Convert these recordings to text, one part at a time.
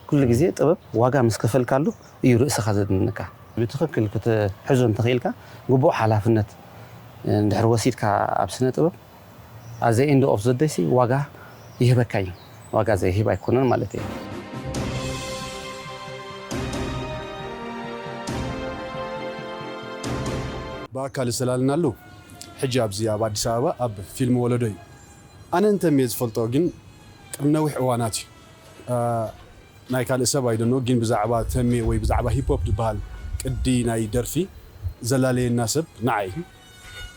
ኩሉ ግዜ ጥበብ ዋጋ ምስ ከፈልካሉ እዩ ርእስኻ ዘድንንካ። ብትኽክል ክትሕዞ እንተኽኢልካ፣ ግቡእ ሓላፍነት እንድሕር ወሲድካ ኣብ ስነ ጥበብ፣ at the end of the day ሲ ዋጋ ይህበካ እዩ። ዋጋ ዘይህብ ኣይኮነን ማለት እዩ። ብኣካል ዝሰላልናሉ ሕጂ ኣብዚ ኣብ ኣዲስ ኣበባ ኣብ ፊልም ወለዶ እዩ። ኣነ ንተሜ ዝፈልጦ ግን ቅድሚ ነዊሕ እዋናት እዩ። ናይ ካልእ ሰብ ኣይደኖ፣ ግን ብዛዕባ ተሜ ወይ ብዛዕባ ሂፕሆፕ ዝበሃል ቅዲ ናይ ደርፊ ዘላለየና ሰብ ንዓይ እዩ።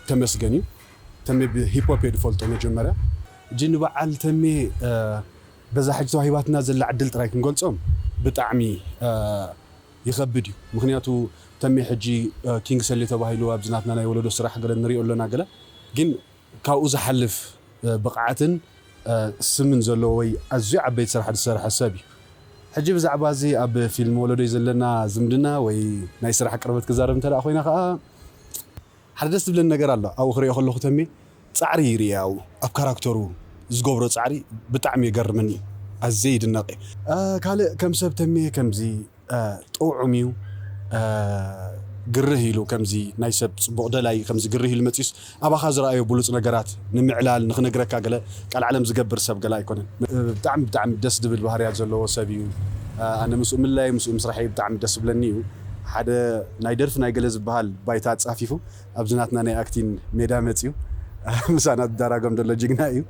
ተመስገን እዩ። ተሜ ብሂፕሆፕ እየ ዝፈልጦ መጀመርያ። እጂ ንበዓል ተሜ በዛ ሕጂ ተዋሂባትና ዘላ ዕድል ጥራይ ክንገልጾም ብጣዕሚ ይኸብድ እዩ። ምኽንያቱ ተሜ ሕጂ ኪንግ ሰሌ ተባሂሉ ኣብዚ ናትና ናይ ወለዶ ስራሕ ገለ ንሪኦ ኣለና ገለ፣ ግን ካብኡ ዝሓልፍ ብቕዓትን ስምን ዘለዎ ወይ ኣዝዩ ዓበይቲ ስራሕ ዝሰርሐ ሰብ እዩ። ሕጂ ብዛዕባ እዚ ኣብ ፊልም ወለዶይ ዘለና ዝምድና ወይ ናይ ስራሕ ቅርበት ክዛረብ እንተ ደኣ ኮይና ከኣ ሓደ ደስ ዝብለኒ ነገር ኣሎ። ኣብኡ ክሪኦ ከለኹ ተሜ ጻዕሪ ይርኢ ኣብኡ ኣብ ካራክተሩ ዝገብሮ ጻዕሪ ብጣዕሚ የገርመኒ እዩ። ኣዝየ ይድነቕ እየ። ካልእ ከም ሰብ ተሜ ከምዚ ጥዑም እዩ። ግርህ ኢሉ ከምዚ ናይ ሰብ ጽቡቕ ደላይ ከምዚ ግርህ ኢሉ መጺኡስ ኣባኻ ዝረኣዮ ብሉጽ ነገራት ንምዕላል ንኽነግረካ ገለ ቃል ዓለም ዝገብር ሰብ ገለ ኣይኮነን። ብጣዕሚ ብጣዕሚ ደስ ዝብል ባህርያት ዘለዎ ሰብ እዩ። ኣነ ምስኡ ምለያይ ምስኡ ምስራሐይ ብጣዕሚ ደስ ዝብለኒ እዩ። ሓደ ናይ ደርፊ ናይ ገለ ዝበሃል ባይታ ኣጻፊፉ ኣብዚ ናትና ናይ ኣክቲን ሜዳ መጺኡ ምሳና ዝዳራጎም ዘሎ ጅግና እዩ።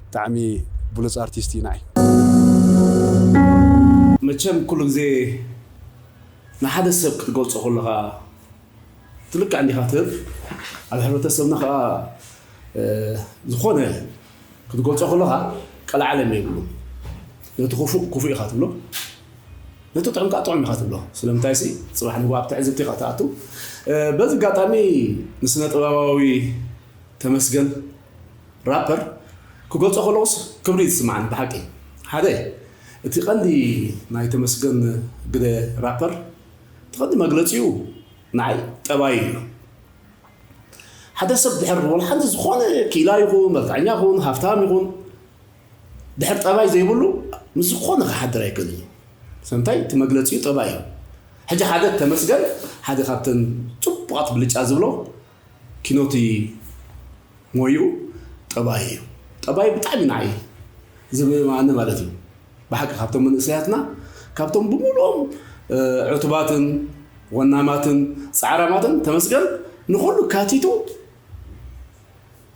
ብጣዕሚ ብሉጽ ኣርቲስት እዩ ንዓይ። መቸም ኩሉ ግዜ ንሓደ ሰብ ክትገልጾ ከለኻ ትልክዕ እንዲኻ ትህብ። ኣብ ሕብረተሰብና ከዓ ዝኾነ ክትገልጾ ከለኻ ቀልዓለም የብሉ። ነቲ ክፉእ ክፉእ ኢኻ ትብሎ፣ ነቲ ጥዑም ከዓ ጥዑም ኢኻ ትብሎ። ስለምንታይ ሲ ፅባሕ ንግሆ ኣብ ትዕዝብቲ ኢኻ ትኣቱ። በዚ ኣጋጣሚ ንስነ ጥበባዊ ተመስገን ራፐር ክገልጾ ከለኹስ ክብሪ እዩ ዝስማዓኒ ብሓቂ። ሓደ እቲ ቀንዲ ናይ ተመስገን ግደ ራፐር እቲ ቀንዲ መግለጺኡ ንዓይ ጠባይ እዩ። ሓደ ሰብ ድሕር ወላ ሓንቲ ዝኾነ ኪላ ይኹን መልክዐኛ ይኹን ሃፍታም ይኹን ድሕር ጠባይ ዘይብሉ ምስ ዝኾነ ክሓድር ኣይክእልን እዩ። ሰምታይ እቲ መግለጺኡ ጠባይ እዩ። ሕጂ ሓደ ተመስገን ሓደ ካብተን ጽቡቓት ብልጫ ዝብሎ ኪኖቲ ሞይኡ ጠባይ እዩ። ጠባይ ብጣዕሚ ንዓይ ዝብማኒ ማለት እዩ። ብሓቂ ካብቶም መንእሰያትና ካብቶም ብምሉኦም ዕቱባትን ወናማትን ፃዕራማትን ተመስገን ንኩሉ ካቲቱ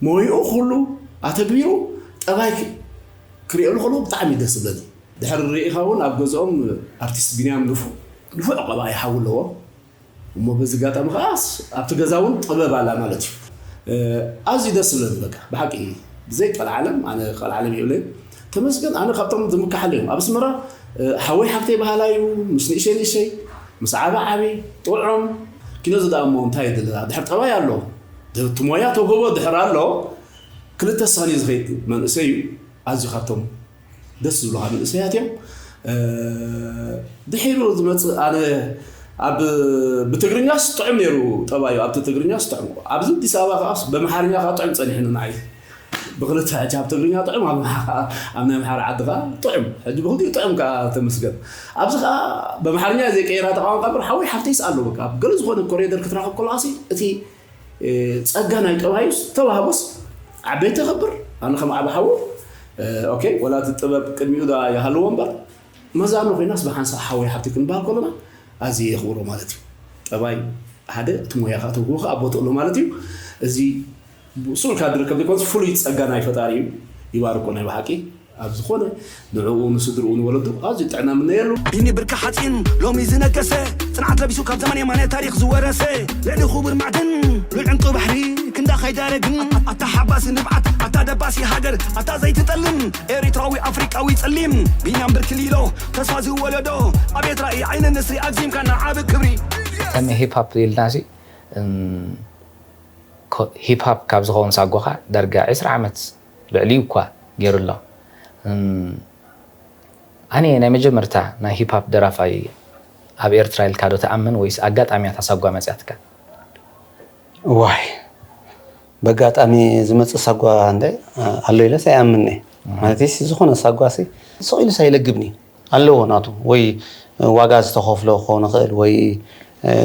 ሞይኡ ኩሉ ኣተግቢሩ ጠባይ ክሪኦ ንክእሉ ብጣዕሚ ደስ ዝብለኒ። ድሕሪ ርኢኻ እውን ኣብ ገዝኦም ኣርቲስት ቢንያም ንፉዕ ንፉዕ ቀባኢ ሓው ኣለዎ። እሞ በዚ ኣጋጣሚ ከዓ ኣብቲ ገዛ እውን ጥበብ ኣላ ማለት እዩ። ኣዝዩ ደስ ዝብለኒ በቃ ብሓቂ ብዘይ ቀልዓለም ኣነ ቀልዓለም የብለይ። ተመስገን ኣነ ካብቶም ዝምካሓሉ እዮም ኣብ ኣስመራ ሓወይ ሓፍተይ በሃላይ እዩ ምስ ንእሸይ ንእሸይ ምስ ዓበ ዓብይ ጥዑም ኪኖ ዝደኣ እሞ እንታይ የድልና ድሕር ጠባይ ኣሎ እቲ ሞያ ተውህቦ ድሕር ኣሎ ክልተ ሳኒ ዝኸይድ መንእሰይ እዩ ኣዝዩ ካብቶም ደስ ዝብሉኻ መንእሰያት እዮም። ድሒሩ ዝመፅእ ኣነ ኣብ ብትግርኛስ ጥዑም ነይሩ ጠባዩ ኣብቲ ትግርኛስ ጥዑም ኣብዚ ኣዲስ ኣበባ ከዓስ በምሓርኛ ከዓ ጥዑም ፀኒሕኒ ንዓይ ብክልተ ሕጂ ኣብ ትግርኛ ጥዑም ኣብ ናይ ኣምሓራ ዓዲ ከዓ ጥዑም ሕጂ ብክልቲኡ ጥዑም ከዓ ተመስገን ኣብዚ ከዓ በምሓርኛ ዘይቀይራ ተቃወምካ በር ሓወይ ሓፍተይስ ኣሎ በቃ ኣብ ገለ ዝኾነ ኮሪደር ክትራኸብ ከለካሲ እቲ ጸጋ ናይ ጠባዩስ ተዋህቦስ ዓበይቲ ከብር ኣነ ከም ዓቢ ሓዉ ኦኬ ወላ እቲ ጥበብ ቅድሚኡ ዳ ይሃልዎ እምበር መዛኑ ኮይናስ ብሓንሳእ ሓወይ ሓብቲ ክንበሃል ከሎና ኣዝየ የኽብሮ ማለት እዩ። ጠባይ ሓደ እቲ ሞያ ከዓ ተውህቦ ከዓ ቦትኡ ኣሎ ማለት እዩ። እዚ ብስሩዕ ካብ ዝርከብ ዘይኮነስ ፍሉይ ጸጋ ናይ ፈጣሪ እዩ። ይባርኮ ናይ ብሓቂ ኣብ ዝኾነ ንዕኡ ንስድርኡ ንወለዱ ኣዝዩ ጥዕና ምነየሉ። ቢኒ ብርኪ ሓፂን ሎሚ ዝነገሰ ፅንዓት ለቢሱ ካብ ዘመን የማነ ታሪክ ዝወረሰ ልዕሊ ክቡር ማዕድን ልዑል ዕንቁ ባሕሪ ክንዳ ከይዳረግን ኣታ ሓባሲ ንብዓት ኣታ ደባሲ ሃገር ኣታ ዘይትጠልም ኤሪትራዊ ኣፍሪቃዊ ፀሊም ቢንያም ብርኪ ሊሎ ተስፋ ዝወለዶ ኣቤት ራእይ ዓይኒ ንስሪ ኣግዚምካ ንዓቢ ክብሪ። ከም ሂፕ ሃፕ ኢልና ሲ ሂፕ ሃፕ ካብ ዝኸውን ሳጓኻ ዳርጋ ዕስራ ዓመት ልዕሊኡ እኳ ገይሩ ኣሎ። ኣነ ናይ መጀመርታ ናይ ሂፕ ሃፕ ደራፋይ ኣብ ኤርትራ ኢልካ ዶ ትኣምን ወይስ ኣጋጣሚ እያ እታ ሳጓ መጺኣትካ? ዋይ በጋጣሚ ዝመጽእ ሳጓ እንደ ኣሎ ኢለስ ኣይኣምንኒ ማለት ሲ ዝኾነ ሳጓ ሲ ስቕ ኢሉስ ኣይለግብኒ ኣለዎ ናቱ ወይ ዋጋ ዝተኸፍሎ ክኸውን ይኽእል ወይ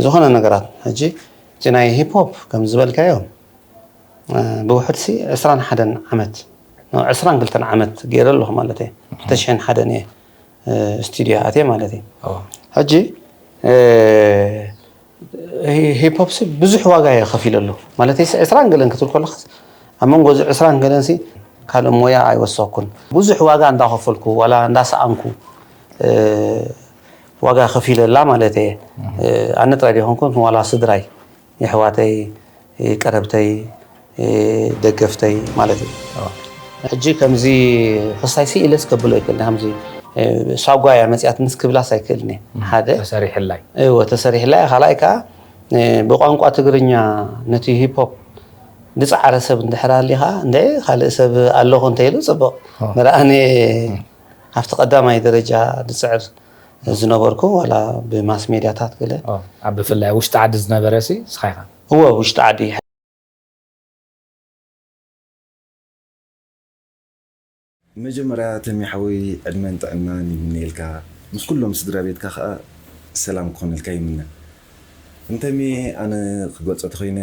ዝኾነ ነገራት። ሕጂ እቲ ናይ ሂፕሆፕ ከም ዝበልካዮ ብውሕድሲ ዕስራን ሓደን ዓመት ዕስራን ክልተን ዓመት ገይረ ኣለኹ ማለት እየ። ክልተ ሽሕን ሓደን እየ ስቱድዮ ኣትየ ማለት እዩ። ሕጂ ሂፕሆፕ ሲ ብዙሕ ዋጋ እየ ከፊለ ኣለኹ ማለት እዩ። ዕስራን ገለን ክትብል ከለኻስ ኣብ መንጎ እዚ ዕስራን ገለን ሲ ካልእ ሞያ ኣይወሰኩን። ብዙሕ ዋጋ እንዳኸፈልኩ ዋላ እንዳሰኣንኩ ዋጋ ከፊለ ኣላ ማለት እየ። ኣነ ጥራይ ዲኾንኩን ዋላ ስድራይ የሕዋተይ ቀረብተይ ደገፍተይ ማለት እዩ። ሕጂ ከምዚ ክስታይ ሲ ኢለስ ከብሎ ይክእል ከምዚ ሳጓ እያ መፅያትንስ ክብላስ ኣይክእልን እየ። ሓደ ተሰሪሕላይ እወ ተሰሪሕላይ ካልኣይ ከዓ ብቋንቋ ትግርኛ ነቲ ሂፖፕ ዝፀዓረ ሰብ እንድሕር ኣሊኻ እንደ ካልእ ሰብ ኣለኹ እንተኢሉ ፅቡቕ ምርኣኒ ኣብቲ ቀዳማይ ደረጃ ዝፅዕር ዝነበርኩ ዋላ ብማስ ሜድያታት ገለ ኣብ ብፍላይ ውሽጢ ዓዲ ዝነበረ ሲ ስኻ ኢኻ እወ ውሽጢ ዓዲ መጀመርያ ተሚ ሓወይ ዕድመን ጥዕናን ይምነየልካ፣ ምስ ኩሎም ስድራ ቤትካ ከኣ ሰላም ክኾነልካ ይምነ። ንተሚ ኣነ ክገልጾ ተኾይነ፣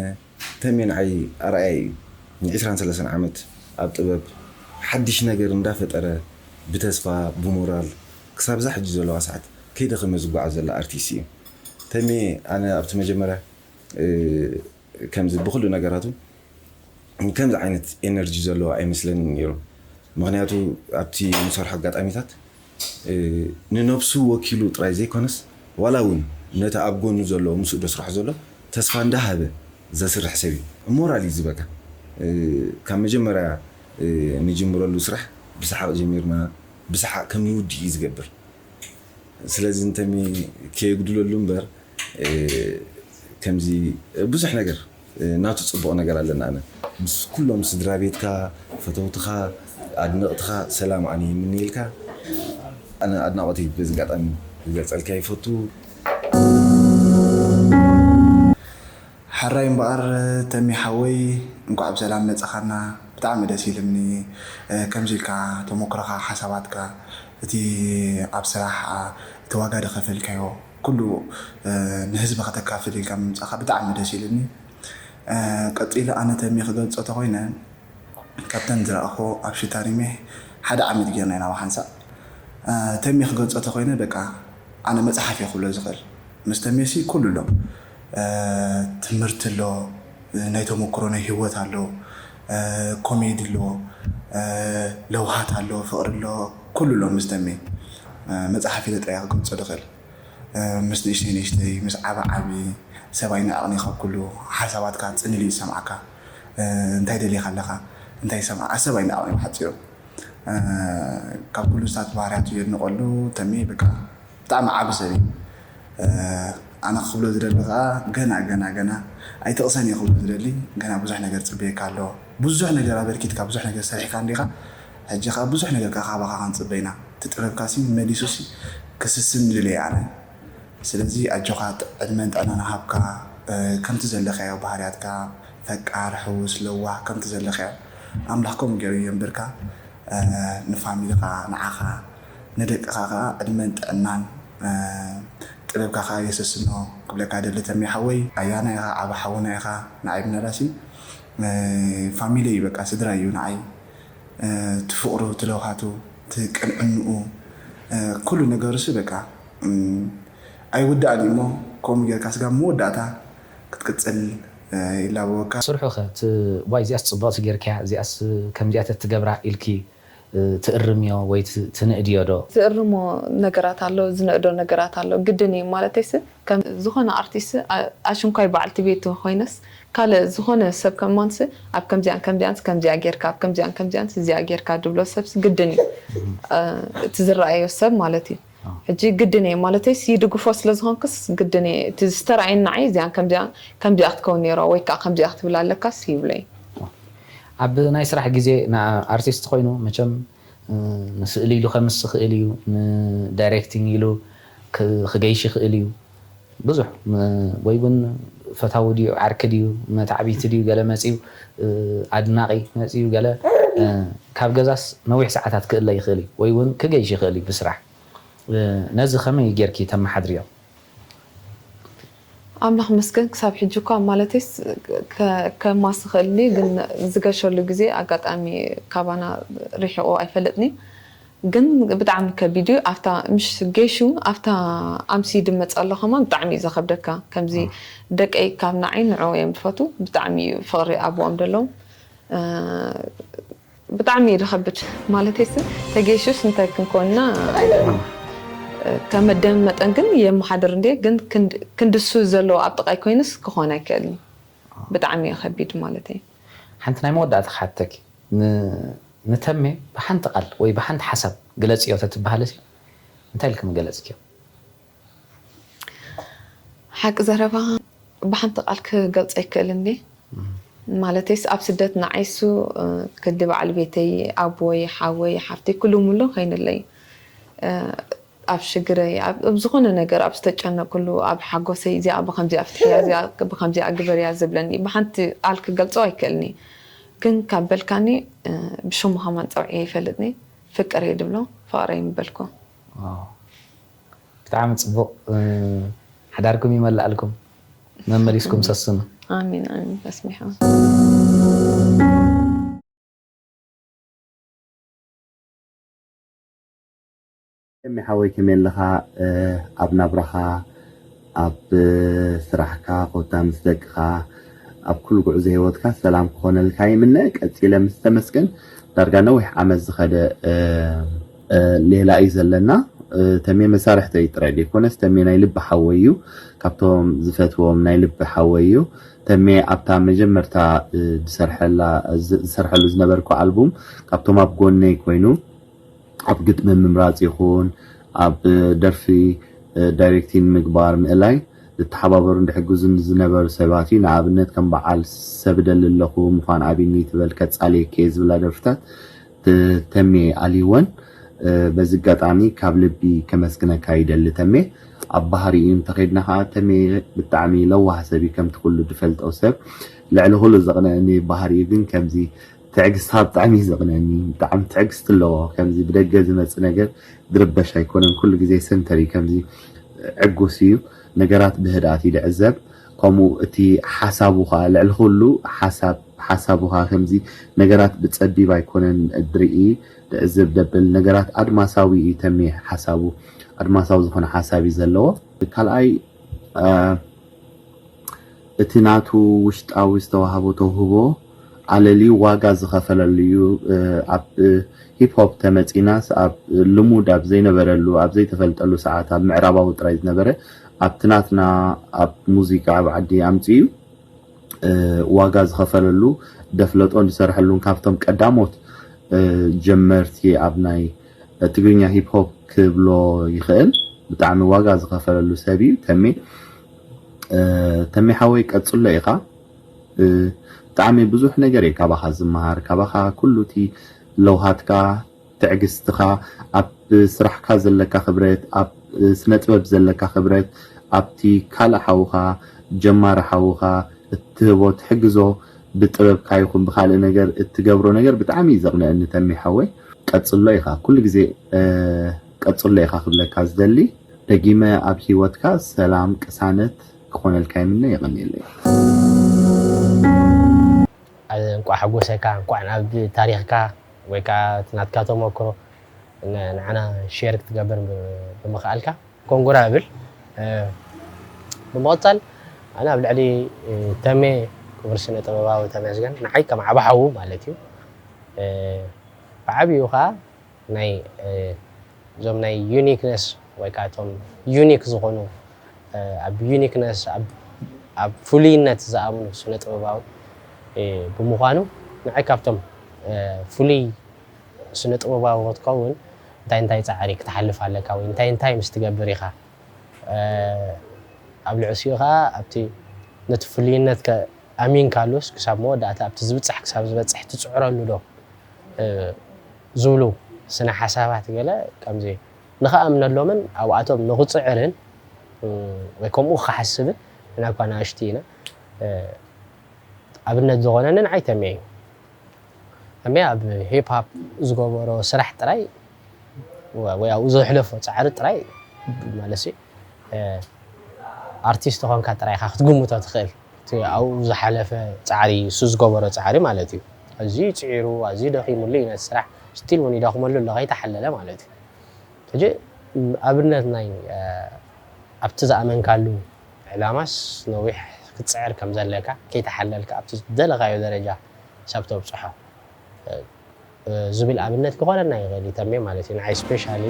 ተሚ ንዓይ ኣርኣያ እዩ። ን20 30 ዓመት ኣብ ጥበብ ሓድሽ ነገር እንዳፈጠረ ብተስፋ ብሞራል ክሳብ እዛ ሕጂ ዘለዋ ሰዓት ከይደኸመ ዝጓዓዝ ዘሎ ኣርቲስት እዩ። ተሚ ኣነ ኣብቲ መጀመርያ ከምዚ ብኩሉ ነገራቱ ከምዚ ዓይነት ኤነርጂ ዘለዎ ኣይመስለንን ነይሩ። ምኽንያቱ ኣብቲ ንሰርሖ ኣጋጣሚታት ንነብሱ ወኪሉ ጥራይ ዘይኮነስ ዋላ እውን ነቲ ኣብ ጎኑ ዘሎ ምስኡ ደስርሖ ዘሎ ተስፋ እንዳሃበ ዘስርሕ ሰብ እዩ። ሞራል እዩ ዝበካ። ካብ መጀመርያ ንጅምረሉ ስራሕ ብሰሓቕ ጀሚርና ብሰሓቕ ከም ንውዲ እዩ ዝገብር። ስለዚ እንተሚ ከየጉድለሉ እምበር ከምዚ ብዙሕ ነገር ናቱ ፅቡቕ ነገር ኣለና። ኣነ ምስ ኩሎም ስድራ ቤትካ፣ ፈተውትኻ፣ ኣድነቕትኻ ሰላም ኣነ ይምንየልካ። ኣነ ኣድናቖተይ በዚ ኣጋጣሚ ክገልፀልካ ይፈቱ። ሕራይ እምበኣር ተሚ ሓወይ እንኳዕ ብሰላም መጻኻና ብጣዕሚ ደስ ኢልኒ። ከምዚ ኢልካ ተሞክሮኻ ሓሳባትካ እቲ ኣብ ስራሕ እቲ ዋጋ ደኸፈልካዮ ኩሉ ንህዝቢ ከተካፍል ኢልካ ምምጻኻ ብጣዕሚ ደስ ኢልኒ። ቀጺሉ ኣነ ተሚ ክገልጾ ተኾይነ ካብተን ዝረኣኹ ኣብ ሽታሪሜ ሓደ ዓመት ጌርና ኢና ብሓንሳእ። ተሜ ክገልጾ ተኾይነ በቃ ኣነ መጽሓፍ እየ ክብሎ ዝኽእል። ምስ ተሜሲ ኩሉ ኣሎ። ትምህርቲ ኣሎ፣ ናይ ተመክሮ ናይ ህይወት ኣሎ፣ ኮሜዲ ኣሎ፣ ለውሃት ኣሎ፣ ፍቕሪ ኣሎ፣ ኩሉ ኣሎ ምስ ተሜ። መጽሓፍ ኢለ ጥራይ ክገልጾ ዝኽእል። ምስ ንእሽተይ ንእሽተይ ምስ ዓቢ ዓቢ ሰብ ኣይንዕቕኒ ካብ ኩሉ ሓሳባትካ ጽን ኢሉ ይሰምዓካ እንታይ ደሊኻ ኣለኻ እንታይ ይሰምዓ ሰብ ኣይንዕቕኒ ብሓፂሩ ካብ ኩሉ ስታት ባህርያቱ የድንቐሉ ተሜ በቃ ብጣዕሚ ዓቢ ሰብ እዩ ኣነ ክብሎ ዝደሊ ከዓ ገና ገና ገና ኣይትቕሰን እየ ክብሎ ዝደሊ ገና ብዙሕ ነገር ፅበየካ ኣሎ ብዙሕ ነገር ኣበርኪትካ ብዙሕ ነገር ሰሪሕካ እንዲኻ ሕጂ ከዓ ብዙሕ ነገር ከዓ ካባኻ ክንፅበ ኢና እቲ ጥበብካ ሲ መሊሱ ሲ ክስስን ይደሊ ኣነ ስለዚ ኣጆኻ ዕድመን ጥዕናን ሃብካ ከምቲ ዘለኻዮ ባህርያትካ ፈቃር ሕውስ ለዋህ ከምቲ ዘለኻዮ ኣምላኽ ከምኡ ገይሩ የንብርካ ንፋሚልኻ ንዓኻ ንደቅኻ ከዓ ዕድመን ጥዕናን ጥበብካ ከዓ የሰስኖ ክብለካ ደሊ ተሜ ሓወይ ኣያና ኢኻ ዓብ ሓውና ኢኻ ንዓይ ብናዳሲ ፋሚሊ እዩ በቃ ስድራ እዩ ንዓይ እቲ ፍቕሩ እቲ ለውሃቱ እቲ ቅንዕንኡ ኩሉ ነገሩ ሲ በቃ ኣይውዳእን እዩ እሞ ከምኡ ጌርካ ስጋብ መወዳእታ ክትቅፅል ይላበወካ። ስርሑ ከ እቲ ዋይ እዚኣስ ፅብቕቲ ጌርካያ እዚኣስ ከምዚኣ ተትገብራ ኢልኪ ትእርምዮ ወይ ትንእድዮ ዶ? ዝእርሞ ነገራት ኣሎ፣ ዝንእዶ ነገራት ኣሎ። ግድን እዩ ማለተይሲ ከም ዝኾነ ኣርቲስት ኣሽንኳይ በዓልቲ ቤት ኮይነስ ካልእ ዝኾነ ሰብ ከማንስ ኣብ ከምዚኣን ከምዚኣንስ ከምዚኣ ጌርካ ኣብ ከምዚኣን ከምዚኣንስ እዚኣ ጌርካ ድብሎ ሰብስ ግድን እዩ እቲ ዝረኣዮ ሰብ ማለት እዩ ሕጂ ግድን እየ ማለተይስ ይድግፎ ስለ ዝኾንክስ ግድን እየ እቲ ዝተረኣየኒ ንዓይ እዚኣን ከምዚኣ ከምዚኣ ክትከውን ነይራ ወይ ከዓ ከምዚኣ ክትብል ኣለካስ ይብለይ ኣብ ናይ ስራሕ ግዜ ንኣርቲስት ኮይኑ መቸም ንስእሊ ኢሉ ከምስ ይኽእል እዩ ንዳይሬክቲንግ ኢሉ ክገይሽ ይኽእል እዩ ብዙሕ ወይ እውን ፈታዊ ድዩ ዓርኪ ድዩ መታዕቢቲ ድዩ ገለ መፅዩ ኣድናቂ መፅዩ ገለ ካብ ገዛስ ነዊሕ ሰዓታት ክእለ ይኽእል እዩ ወይ እውን ክገይሽ ይኽእል እዩ ብስራሕ ነዚ ከመይ ጌርኪ ተመሓድርዮ? ኣምላኽ መስገን ክሳብ ሕጂ እኳ ማለተይስ ከማስኽእልኒ ግን ዝገሸሉ ግዜ ኣጋጣሚ ካባና ርሒቑ ኣይፈልጥኒ። ግን ብጣዕሚ ከቢድ እዩ። ኣብታ ምሽ ጌሹ ኣብታ ኣምሲ ድመፅ ኣሎ ከማን ብጣዕሚ እዩ ዘኸብደካ። ከምዚ ደቀይ ካብ ንዓይ ንዑ እዮም ዝፈቱ። ብጣዕሚ እዩ ፍቕሪ ኣብኦም ደለዉ። ብጣዕሚ እዩ ዝኸብድ ማለተይስ ተጌሹስ እንታይ ክንኮንና ኣይደለም። ከመደም መጠን ግን የመሓድር እንዴ ግን ክንድሱ ዘለዎ ኣብ ጥቃይ ኮይንስ ክኾን ኣይክእልን። ብጣዕሚ እዩ ከቢድ ማለተይ። ሓንቲ ናይ መወዳእታ ክሓተኪ፣ ንተሜ ብሓንቲ ቃል ወይ ብሓንቲ ሓሳብ ግለፅዮ ተትበሃለሲ እንታይ ኢልኪ ምገለፅክዮ? ሓቂ ዘረባ ብሓንቲ ቃል ክገልፆ ኣይክእልን ድየ? ማለተይስ ኣብ ስደት ንዓይሱ ክዲ በዓል ቤተይ፣ ኣቦይ፣ ሓወይ፣ ሓፍተይ ኩሉ ሙሉ ኮይንለይ። ኣብ ሽግረይ ኣብ ዝኾነ ነገር ኣብ ዝተጨነቅሉ ኣብ ሓጎሰይ እዚኣ ብከምዚኣ ፍትሕያ እዚኣ ብከምዚኣ ግበርያ ዝብለኒ ብሓንቲ ቃል ክገልፆ ኣይክእልኒ። ግን ካብ በልካኒ ብሽሙ ከማን ፀውዒ ይፈልጥኒ። ፍቅር እየ ድብሎ ፍቅረይ ምበልኩ። ብጣዕሚ ፅቡቅ። ሓዳርኩም ይመላእልኩም፣ መመሊስኩም ሰስኑ። ኣሚን ኣሚን። ተስሚሖ ተሜ ሓወይ ከመይ ኣለኻ? ኣብ ናብራኻ፣ ኣብ ስራሕካ፣ ኮታ ምስ ደቅኻ፣ ኣብ ኩሉ ጉዕዞ ህይወትካ ሰላም ክኾነልካ ይምነ። ቀጺለ ምስ ተመስገን ዳርጋ ነዊሕ ዓመት ዝኸደ ሌላ እዩ ዘለና። ተሜ መሳርሕተይ ጥራይ ዘይኮነስ ተሜ ናይ ልቢ ሓወይ እዩ። ካብቶም ዝፈትዎም ናይ ልቢ ሓወይ እዩ። ተሜ ኣብታ መጀመርታ ዝሰርሐሉ ዝነበርኩ ኣልቡም ካብቶም ኣብ ጎነይ ኮይኑ ኣብ ግጥሚ ምምራፅ ይኹን ኣብ ደርፊ ዳይሬክቲን ምግባር ምእላይ ዝተሓባበሩን ዝሕግዙን ዝነበሩ ሰባት እዩ። ንኣብነት ከም በዓል ሰብደሊ ኣለኹ ምዃን ኣብኒ ትበል ከፃልየኪ እየ ዝብላ ደርፍታት ተሜ ኣልይወን። በዚ ኣጋጣሚ ካብ ልቢ ከመስግነካ ይደሊ ተሜ። ኣብ ባህሪኡ እንተኸድና ከዓ ተሜ ብጣዕሚ ለዋህ ሰብ እዩ ከምቲ ኩሉ ዝፈልጦ ሰብ። ልዕሊ ኩሉ ዘቕንአኒ ባህሪኡ ግን ከምዚ ትዕግስታ ብጣዕሚ እዩ ዘቕንአኒ። ብጣዕሚ ትዕግስቲ ኣለዎ። ከምዚ ብደገ ዝመፅእ ነገር ዝርበሽ ኣይኮነን። ኩሉ ግዜ ሰንተር እዩ። ከምዚ ዕጉስ እዩ። ነገራት ብህድኣት እዩ ዝዕዘብ። ከምኡ እቲ ሓሳቡ ከዓ ልዕሊ ኩሉ ሓሳብ ሓሳቡ ከዓ ከምዚ ነገራት ብፀቢብ ኣይኮነን ድርኢ ዝዕዘብ ደብል ነገራት ኣድማሳዊ እዩ ተሜ ሓሳቡ ኣድማሳዊ ዝኾነ ሓሳብ እዩ ዘለዎ። ካልኣይ እቲ ናቱ ውሽጣዊ ዝተዋህቦ ተውህቦ ኣለልዩ ዋጋ ዝኸፈለሉ እዩ። ኣብ ሂፕ ሆፕ ተመፂናስ ኣብ ልሙድ ኣብ ዘይነበረሉ ኣብ ዘይተፈልጠሉ ሰዓት ኣብ ምዕራባዊ ጥራይ ዝነበረ ኣብቲ ናትና ኣብ ሙዚቃ ኣብ ዓዲ ኣምፅኡ ዋጋ ዝኸፈለሉ ደፍለጦ ዝሰርሐሉን ካብቶም ቀዳሞት ጀመርቲ ኣብ ናይ ትግርኛ ሂፕ ሆፕ ክብሎ ይኽእል። ብጣዕሚ ዋጋ ዝኸፈለሉ ሰብ እዩ ተሜ። ተሜ ሓወይ ቀፅሎ ኢኻ። ብጣዕሚ ብዙሕ ነገር እየ ካባኻ ዝመሃር። ካባኻ ኩሉ እቲ ለውሃትካ፣ ትዕግስትኻ፣ ኣብ ስራሕካ ዘለካ ክብረት፣ ኣብ ስነ ጥበብ ዘለካ ክብረት፣ ኣብቲ ካልእ ሓውኻ ጀማሪ ሓውኻ እትህቦ ትሕግዞ ብጥበብካ ይኹን ብካልእ ነገር እትገብሮ ነገር ብጣዕሚ እዩ ዘቕንአኒ ተሜ ሓወይ። ቀፅሎ ኢኻ ኩሉ ግዜ ቀፅሎ ኢኻ ክብለካ ዝደሊ። ደጊመ ኣብ ሂወትካ ሰላም ቅሳነት ክኾነልካ ይምነ። የቐንየለይ። እንቋዕ ሓጎሰካ፣ እንቋዕ ናብ ታሪኽካ ወይ ከዓ እቲ ናትካ ተመክሮ ንዓና ሼር ክትገብር ብምኽኣልካ ኮንግራ እብል። ብምቕፃል ኣነ ኣብ ልዕሊ ተሜ ክቡር ስነ ጥበባዊ ተመስገን ንዓይ ከም ዓቢ ሓዉ ማለት እዩ ብዓብኡ ከዓ ናይ እዞም ናይ ዩኒክነስ ወይ ከዓ እቶም ዩኒክ ዝኾኑ ኣብ ዩኒክነስ ኣብ ፍሉይነት ዝኣምኑ ስነ ጥበባዊ ብምዃኑ ንዓይ ካብቶም ፍሉይ ስነ ጥበባዊ ክትከውን እንታይ እንታይ ፃዕሪ ክትሓልፍ ኣለካ ወይ እንታይ እንታይ ምስ ትገብር ኢኻ ኣብ ልዕሲኡ ከዓ ኣብቲ ነቲ ፍሉይነት ኣሚንካሉስ ክሳብ መወዳእታ ኣብቲ ዝብፃሕ ክሳብ ዝበፅሕ ትፅዕረሉ ዶ ዝብሉ ስነ ሓሳባት ገለ ከምዚ ንኽኣምነሎምን ኣብኣቶም ንኽፅዕርን ወይ ከምኡ ክሓስብን ንሕና እኳ ንኣሽቱ ኢና ኣብነት ዝኾነንን ዓይተሜ እዩ። ተሜ ኣብ ሂፕ ሃፕ ዝገበሮ ስራሕ ጥራይ ወይ ኣብኡ ዘሕለፎ ፃዕሪ ጥራይ ማለት ኣርቲስት ኾንካ ጥራይ ኢኻ ክትግምቶ ትኽእል። ኣብኡ ዝሓለፈ ፃዕሪ፣ እሱ ዝገበሮ ፃዕሪ ማለት እዩ። ኣዝዩ ፅዒሩ፣ ኣዝዩ ደኺሙሉ እዩ ነቲ ስራሕ። ስቲል እውን ይደኽመሉ ኣሎ ከይተሓለለ ማለት እዩ። ሕጂ ኣብነት ናይ ኣብቲ ዝኣመንካሉ ዕላማስ ነዊሕ ክትፅዕር ከም ዘለካ፣ ከይተሓለልካ ኣብቲ ዝደለኻዮ ደረጃ ሰብ ተብፅሖ ዝብል ኣብነት ክኾነና ይኽእል እዩ። ተሜ ማለት እዩ ንዓይ ስፔሻሊ፣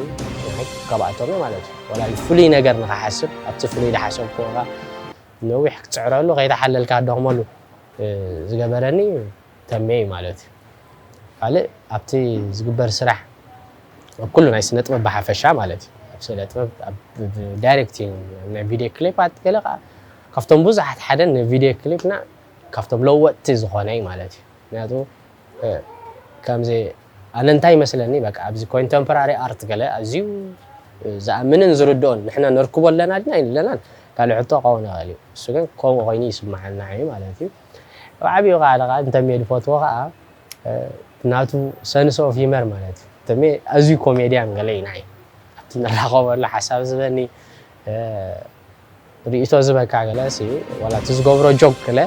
ንዓይ ካብኣቶም እየ ማለት እዩ። ወላ ፍሉይ ነገር ንኽሓስብ ኣብቲ ፍሉይ ዝሓሰብክዎ ነዊሕ ክትፅዕረሉ ከይተሓለልካ ደኽመሉ ዝገበረኒ ተሜ እዩ ማለት እዩ። ካልእ ኣብቲ ዝግበር ስራሕ ኣብ ኩሉ ናይ ስነ ጥበብ ብሓፈሻ ማለት እዩ። ኣብ ስነ ጥበብ፣ ኣብ ዳይሬክቲንግ፣ ናይ ቪድዮ ክሊፓት ገለ ከዓ ካብቶም ብዙሓት ሓደ ንቪድዮ ክሊፕና ካብቶም ለወጥቲ ዝኾነ እዩ ማለት እዩ። ምክንያቱ ከምዚ ኣነ እንታይ ይመስለኒ፣ በቃ ኣብዚ ኮንተምፖራሪ ኣርት ገለ ኣዝዩ ዝኣምንን ዝርድኦን ንሕና ነርክቦ ኣለና ድና ኣይለናን ካልእ ሕቶ ክኸውን ይኽእል እዩ። እሱ ግን ከምኡ ኮይኑ ይስምዓና እዩ ማለት እዩ። ኣብ ዓብዩ ከዓ ደኣ እንተ ሜድ ፈትዎ ከዓ ናቱ ሰንስ ኦፍ ሂመር ማለት እዩ። ተሜ ኣዝዩ ኮሜድያን ገለ እዩ ንዓይ ኣብቲ ንራኸበሉ ሓሳብ ዝበኒ ርእቶ ዝበካ ገለ ሲ ዋላ እቲ ዝገብሮ ጆክ ገለ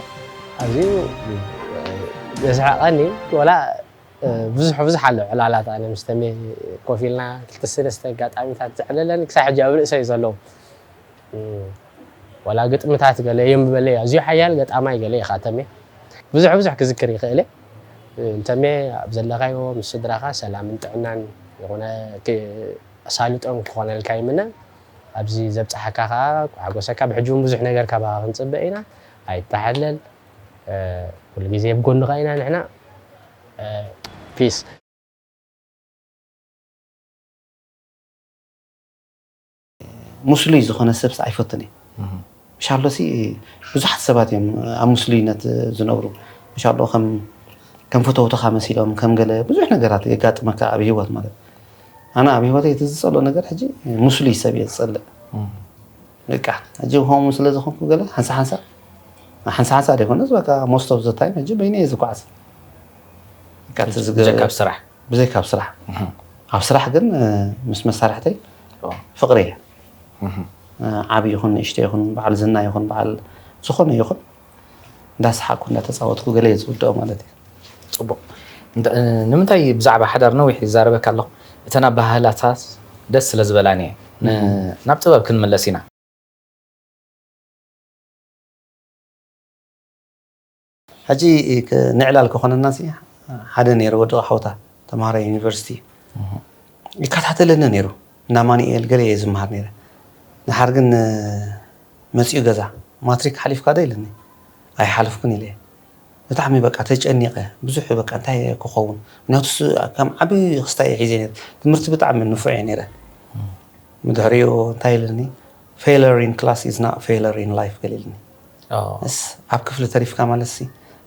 ኣዝዩ ዘስሕቐኒ። ወላ ብዙሕ ብዙሕ ኣሎ ዕላላት ኣነ ምስ ተሜ ኮፍ ኢልና ክልተ ሰለስተ ኣጋጣሚታት ዘዕለለኒ ክሳብ ሕጂ ኣብ ርእሰይ ዘለዉ። ዋላ ግጥምታት ገለ የንብበለይ ኣዝዩ ሓያል ገጣማይ ገለ ኢኻ ተሜ። ብዙሕ ብዙሕ ክዝክር ይኽእል እየ። ተሜ ኣብ ዘለኻዮ ምስ ስድራኻ ሰላምን ጥዕናን ይኹነ ኣሳልጦን ክኾነልካ ይምነ። ኣብዚ ዘብፅሓካ ከዓ ክሓጎሰካ። ብሕጂ እውን ብዙሕ ነገር ካባኻ ክንፅበ ኢና። ኣይተሓለል። ኩሉ ግዜ ኣብ ጎንኻ ኢና ንሕና። ፒስ። ሙስሉይ ዝኾነ ሰብስ ኣይፈቱን እየ። ምሻሎ ሲ ብዙሓት ሰባት እዮም ኣብ ሙስሉይነት ዝነብሩ። ምሻሎ ከም ከም ፈተውትኻ መሲሎም ከም ገለ ብዙሕ ነገራት የጋጥመካ ኣብ ህይወት ማለት። ኣነ ኣብ ህይወተይ እቲ ዝጸልኦ ነገር ሕጂ ሙስሉይ ሰብ እየ ዝጸልእ። በቃ ሕጂ ከምኡ ስለ ዝኾንኩ ገለ ሓንሳ ሓንሳ ሓንሳ ሓንሳ ደይኮነስ በቃ most of the time ሕጂ በይነ እየ ዝጓዓዝ። በቃ እቲ ዝገ- ብዘይካ ኣብ ስራሕ። ብዘይካ ኣብ ስራሕ። ኣብ ስራሕ ግን ምስ መሳርሕተይ ፍቕሪ እየ። ዓቢ ይኹን ንእሽተ ይኹን በዓል ዝና ይኹን በዓል ዝኾነ ይኹን እንዳሰሓቅኩ እንዳተፃወትኩ ገለ እየ ዝውድኦ ማለት እዩ። ፅቡቅ። ንምንታይ ብዛዕባ ሓዳር ነዊሕ ይዛረበካ ኣለኹ? እተን ኣበሃህላታት ደስ ስለ ዝበላኒ እየ። ናብ ጥበብ ክንምለስ ኢና። ሕጂ ንዕላል ክኾነና ሲ ሓደ ነይሩ ወዲ ሓውታ ተምሃራይ ዩኒቨርሲቲ ይከታተለኒ ነይሩ። እና ማኑኤል ገለ እየ ዝመሃር ነይረ። ንሓር ግን መፂኡ ገዛ ማትሪክ ሓሊፍካ ዶ ኢልኒ። ኣይሓለፍኩን ኢለ። ብጣዕሚ በቃ ተጨኒቐ። ብዙሕ በቃ እንታይ ክኸውን ምክንያቱ እሱ ከም ዓቢ ክስታይ እየ ሒዘ ነይረ። ትምህርቲ ብጣዕሚ ንፉዕ እየ ነይረ። ብድሕሪኡ እንታይ ኢልኒ failure in class is not failure in life ገለ ኢልኒ። እስ ኣብ ክፍሊ ተሪፍካ ማለት ሲ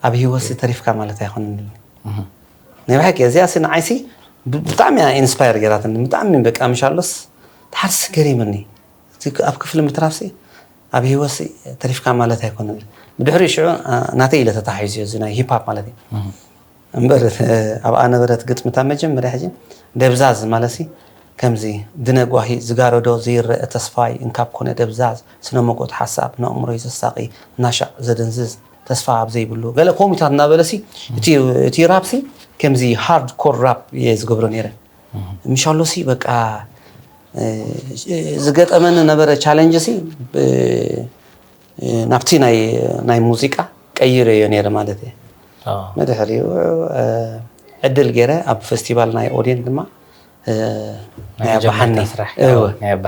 ኣብ ህይወት ሲ ተሪፍካ ማለት ኣይኮነን ኢልኒ። ናይ ብሓቂ እዚኣ ሲ ንዓይ ሲ ብጣዕሚ እያ ኢንስፓየር ገይራትኒ። ብጣዕሚ በቃ ምሻሎስ ተሓርሲ ገሪምኒ። እቲ ኣብ ክፍሊ ምትራፍሲ ኣብ ህይወትሲ ተሪፍካ ማለት ኣይኮነን። ብድሕሪኡ ሽዑ ናተይ ኢለ ተታሒዙ እዚ ናይ ሂፕ ሃፕ ማለት እዩ። እምበር ኣብኣ ነበረት ግጥምታ መጀመርያ ሕጂ ደብዛዝ ማለትሲ ከምዚ ድነ ጓሂ ዝጋረዶ ዘይረአ ተስፋይ እንካብ ኮነ ደብዛዝ ስነ መጎት ሓሳብ ንእምሮይ ዘሳቂ ናሻዕ ዘደንዝዝ ተስፋ ኣብ ዘይብሉ ገለ ኮሚታት እናበለሲ እቲ ራፕሲ ከምዚ ሃርድ ኮር ራፕ እየ ዝገብሮ ነይረ። ምሻሎሲ በቃ ዝገጠመኒ ነበረ ቻለንጅ ሲ ናብቲ ናይ ሙዚቃ ቀይረዮ ነይረ ማለት እየ። መድሕሪኡ ዕድል ገይረ ኣብ ፌስቲቫል ናይ ኦዴን ድማ ናይ ኣባሓኒ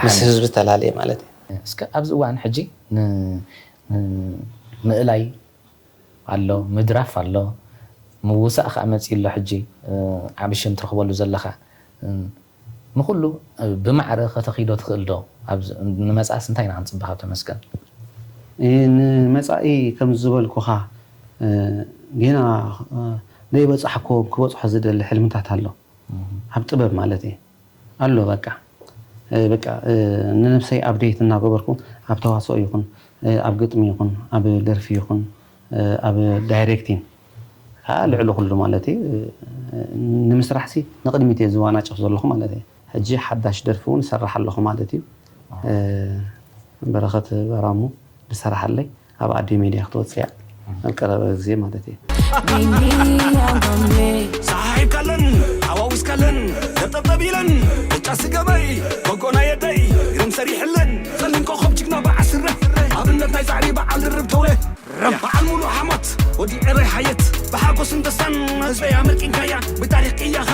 ምስ ህዝቢ ተላለየ ማለት እዩ። እስከ ኣብዚ እዋን ሕጂ ምእላይ ኣሎ፣ ምድራፍ ኣሎ፣ ምውሳእ ከዓ መፂኡ ኣሎ። ሕጂ ዓብይ ሽም ትረኽበሉ ዘለኻ ንኹሉ ብማዕረ ከተኺዶ ትኽእል ዶ? ንመፃእስ እንታይ ኢና ክንፅበ ካብ ተመስገን? ንመፃኢ ከም ዝበልኩኻ ጌና ዘይበፃሕኮ ክበፅሖ ዝደሊ ሕልምታት ኣሎ ኣብ ጥበብ ማለት እየ ኣሎ በቃ በቃ ንነብሰይ ኣብዴት እናገበርኩ ኣብ ተዋስኦ ይኹን ኣብ ግጥሚ ይኹን ኣብ ደርፊ ይኹን ኣብ ዳይሬክቲንግ ከዓ ልዕሊ ኩሉ ማለት እዩ ንምስራሕ ሲ ንቕድሚት እየ ዝዋናጨፍ ዘለኹ ማለት እዩ። ሕጂ ሓዳሽ ደርፊ እውን እሰርሕ ኣለኹ ማለት እዩ። በረኸት በራሙ ዝሰራሓለይ ኣብ ኣዲ ሜድያ ክትወፅእ እያ ኣብ ቀረበ ግዜ ማለት እየ። ሳሒብካለን ኣዋዊስካለን ዘጠብጠብ ኢለን ብጫ ስገበይ ጎጎና የደይ ግርም ሰሪሕለን ጸሊም ኮኸብ ጅግና በዓስረ ኣብነት ናይ ጻዕሪ በዓል ድርብ ተውለ በዓል ሙሉ ሓሞት ወዲ ዕረይ ሓየት ብሓጎስን ደስታን ህዝበይ ኣመርቂንካያ ብታሪኽ ቅያኻ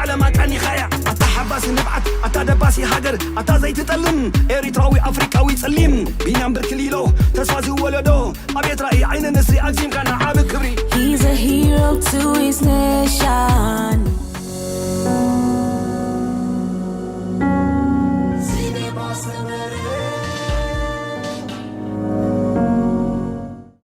ዓለም ኣቃኒኻያ ኣታ ሓባሲ ንብዓት ኣታ ደባሲ ሃገር ኣታ ዘይትጠልም ኤሪትራዊ ኣፍሪቃዊ ጸሊም ቢንያም ብርክሊሎ ተስፋ ዝወለዶ ኣቤት ራእይ ዓይኒ ንስሪ ኣግዚምካ ንዓቢ ክብሪ He's a hero to his nation.